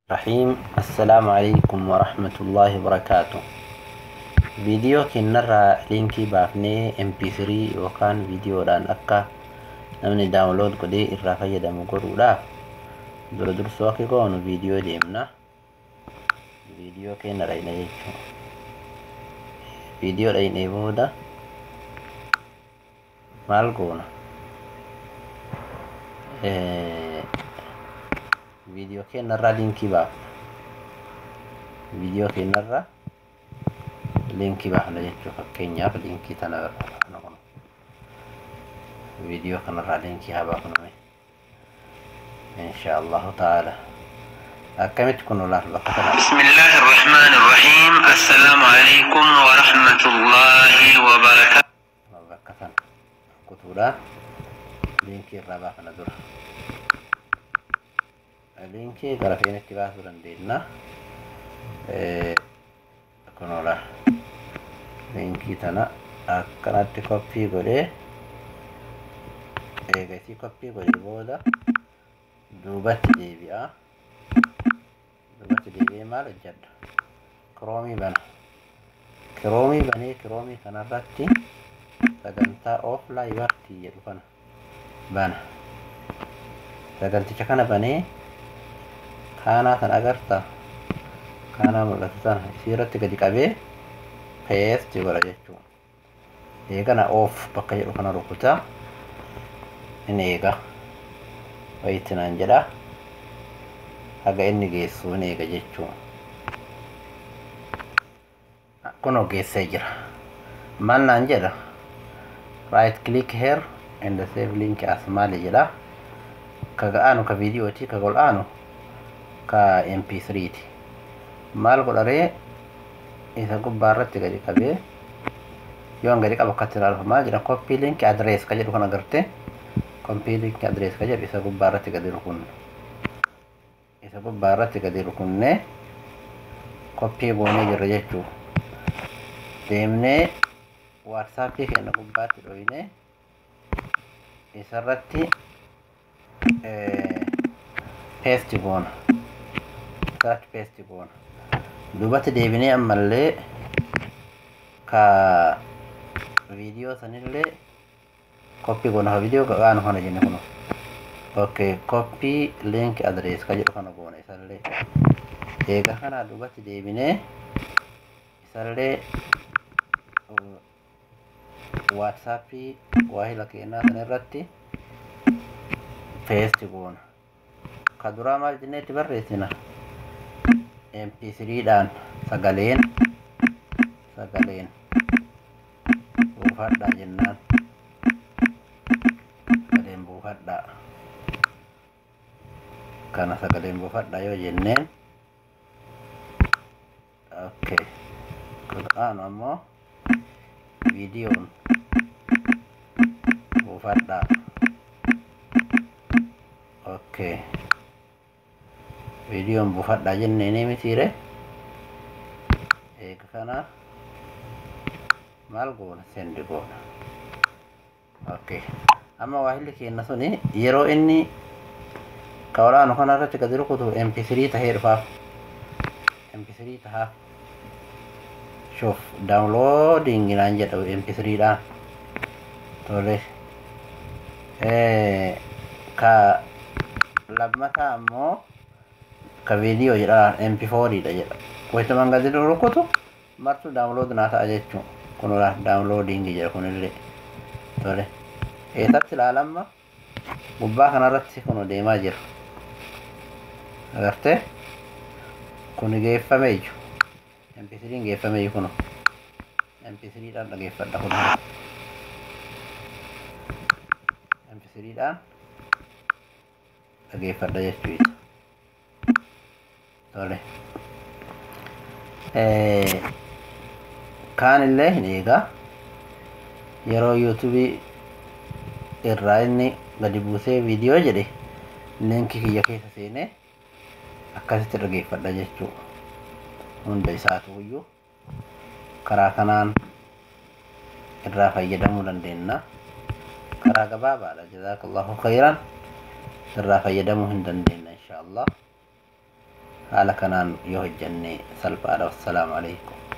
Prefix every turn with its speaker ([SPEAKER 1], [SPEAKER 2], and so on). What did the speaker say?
[SPEAKER 1] Rahiim. Assalaamu alaikum warahmatullaahi wabarakaatu. Viidiyoo keenyarraa liinkii baafnee MP3 yookaan viidiyoodhaan akka namni download godhee irraa fayyadamu godhuudhaaf, dura dursoo akka goonu viidiyoo deemna. Viidiyoo keenya dhayna jechuudha. Viidiyoo dhaynee booda maal goona? Viidiyoo keenyarraa liinkii baafna. Viidiyoo keenyarraa liinkii baafna jechuudha. Fakkeenyaaf, liinkii tana baafna kun. Viidiyoo kanarraa liinkii haa baafnu insha Allahu ta'ala. Akkamitti kun olaaf bakka kana.
[SPEAKER 2] بسم الله الرحمن الرحيم. السلام عليكم ورحمة الله وبركاته.
[SPEAKER 1] Bakka tana kutuudhaan liinkii irraa baafna dura. Liinkii gara feenetti baasuu dandeenya. Kun ola liinkii tana akkanatti koppii godhee, eegasii koppii godhee booda duubatti deebi'a. Duubatti deebi'ee maal hojjedha? Kiroomii bana. Kiroomii banee, kiroomii kanarratti sagantaa of laayibartii jedhu kana bana. Saganticha kana banee, kaanaa kan agarta, kaanaa mul'atu sana isii irratti gadi qabee paste godha jechuudha. Eegana off bakka jedhu kana rukuta. Inni eega. Wayitti naan jedha. Haga inni geessu ni eega jechuudha. Kunoo geessee jira. Maal naan jedha? "Right click here and save link as" maali jedha. Ka ga'aanu ka viidiyooti, ka gol'aanu ka MP3 ti. Maal godharee? Isa gubbaa irratti gadi qabee, yoon gadi qabu akkatti ilaaluuf maal jedha? "Copy link address" ka jedhu kana agarte. "Copy link address" ka jedhu isa gubbaa irratti gadi rukunna. Isa gubbaa irratti gadi rukunnee koppii goonee jirra jechuu. Deemnee waatsaappii keenya gubbaatti dhoyinee isarratti paste goona. Isarratti paste goona. Duubatti deebinee ammallee ka viidiyoo sanillee koppii goona. Ka viidiyoo qaanu kana jenne kuno. Okay, "copy link address" ka jedhu kana goona isallee. Eega kana duubatti deebinee isallee waatsaappii waahila keenyaa sana irratti paste goona. Ka duraa maal jennee itti barreessina? MP3 dhaan sagaleen buufadhaa jennaan. Sagaleen buufadhaa. Kana sagaleen buufadhaa yoo jenneen, okay. Kan ammoo viidiyoon buufadhaa. Okay. Viidiyoon buufadhaa jennee ni mitiire. Eega kana maal goona? Send goona. Okay. Amma waahilli keenya suni yeroo inni ka olaanu kana irratti gadi rukutu MP3 tahee dhufaaf. MP3 tahaa. Shuf, downloading naan jedha MP3 dhaan. Tole. Ka lammataa ammoo ka viidiyoo jedha, MP4 dha jedha. Wayitumaan gadi rukutu martuu download naa ta'a jechuun. Kun downloading jedha kunillee. Tole. Eessatti ilaalamma? Gubbaa kanarratti kun deemaa jira. Agartee? Kun geeffame iyyuu. MP3 geeffame iyyuu kun. MP3 dhaan dhageeffadha kun. MP3 dhaan dhageeffadha jechuudha. Tole. Kaan illee hin eegaa. Yeroo yuutuubii irraa inni gadi buusee viidiyoo jedhe, liinkii kiyya keessa seenee akkasitti dhageeffadha jechuudha. Hunda isaatu iyyuu karaa kanaan irraa fayyadamuu dandeenya. Karaa gabaabaadha. Jazaakallahu khayran, irraa fayyadamuu hin dandeenya insha Allah. Haala kanaan yoo hojjenne salphaadha. Wassalaamu alaikum.